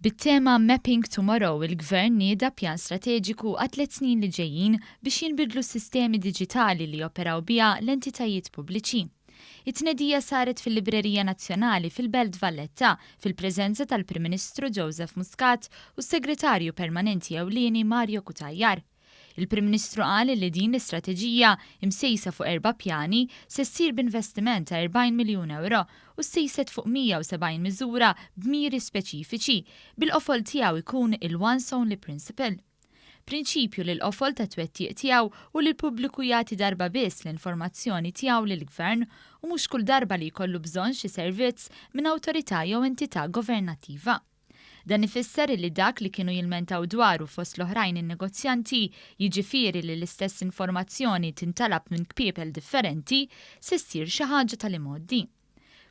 Bit-tema Mapping Tomorrow, il-Gvern nieda pjan strateġiku għat-tliet snin li ġejjin biex jinbidlu s-sistemi diġitali li joperaw biha l-entitajiet pubbliċi. It-tnedija saret fil-Librerija Nazzjonali fil-Belt Valletta fil-preżenza tal-Prim Ministru Joseph Muscat u s-Segretarju Permanenti Ewlieni Mario Cutajar. Il-Prim Ministru qal li din l-istrateġija, imsejsa fuq erba' pjani, se ssir b'investiment ta' 40 miljun ewro u ssejset fuq 170 miżura b'miri speċifiċi, bil-qofol tiegħu jkun il-once only principle. Prinċipju li l-qofol tat-twettiq tiegħu hu li l-pubbliku jagħti darba biss l-informazzjoni tiegħu lill-Gvern u mhux kull darba li jkollu bżonn xi servizz minn awtorità jew entità governattiva. Dan ifisser illi dak li kienu jilmentaw dwaru fost l-oħrajn in-negozjanti, jiġifieri li l-istess informazzjoni tintalab minn kpiepel differenti, se ssir xi ħaġa tal-imgħoddi.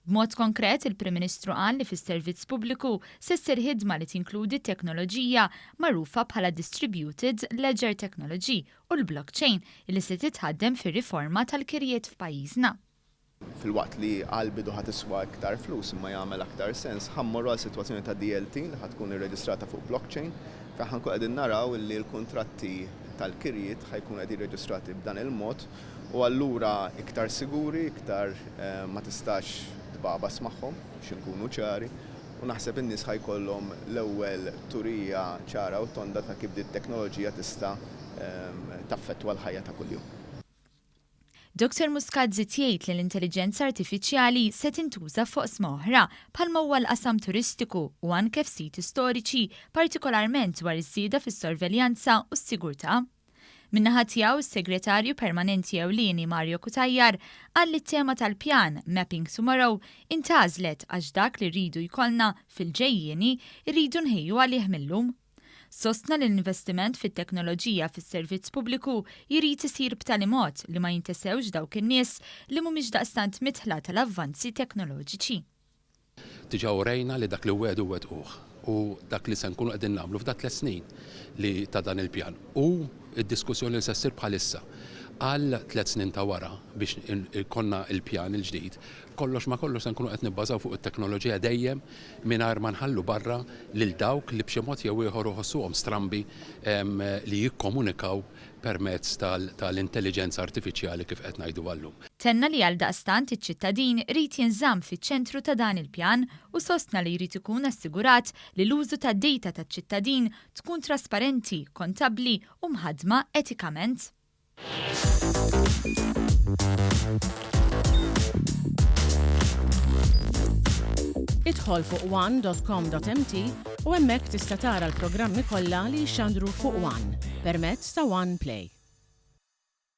B'mod konkret, il-Prim Ministru qal li fis-servizz pubbliku se ssir ħidma li tinkludi t-teknoloġija magħrufa bħala Distributed Ledger Technology u l-blockchain illi se titħaddem fir-riforma tal-kirjiet f'pajjiżna. Filwaqt li għall-bidu ħa tiswa iktar flus imma jagħmel aktar sens, ħa mmorru għal sitwazzjoni ta' DLT li ħa tkun irreġistrata fuq blockchain fejn ħa nkunu qegħdin naraw li l-kuntratti tal-kirjiet ħa jkunu qegħdin reġistrati b'dan il-mod u allura iktar siguri, iktar ma tistax tbagħbas magħhom biex inkunu ċari u naħseb in-nies ħa jkollhom l-ewwel turija ċara u tonda ta' kif din it-teknoloġija tista' taffettwa l-ħajja ta' kuljum. Dottor Muscat żied jgħid li l-intelliġenza artifiċjali se tintuża f'oqsma oħra bħalma huwa l-qasam turistiku u anke f'siti storiċi partikolarment dwar iż-żieda fis-sorveljanza u s-sigurtà. Min-naħa tiegħu s-Segretarju Permanenti Ewlieni Mario Cutajar qal li t-tema tal-pjan, Mapping Tomorrow, intgħażlet għax dak li rridu jkollna fil-ġejjieni rridu nħejju għalih mil-lum. Sostna li l-investiment fit-teknoloġija fis-servizz pubbliku jrid isir b'tali mod li ma jintesewx dawk in-nies li mhumiex daqstant midħla tal-avvanzi teknoloġiċi. Diġà urejna li dak li wegħdu wettquh u dak li se nkunu qegħdin nagħmlu f'dat-tliet snin li ta' dan il-pjan u d-diskussjoni li se ssir bħalissa għal tliet snin ta' wara biex ikollna l-pjan il-ġdid, kollox ma' kollox se nkunu qed nibbażaw fuq it-teknoloġija dejjem mingħajr ma nħallu barra lil dawk li b'xi mod jew ieħor iħossuhom strambi li jikkomunikaw permezz tal-intelliġenza artifiċjali kif qed ngħiduha llum. Tenna li għaldaqstant iċ-ċittadin irid jinżamm fiċ-ċentru ta' dan il-pjan u sostna li jrid ikun assigurat li l-użu tad-data taċ-ċittadin tkun trasparenti, kontabbli u mħaddma etikament. Idħol fuq one.com.mt u hemmhekk tista' tara l-programmi kollha li jixxandru fuq One permezz ta' One Play.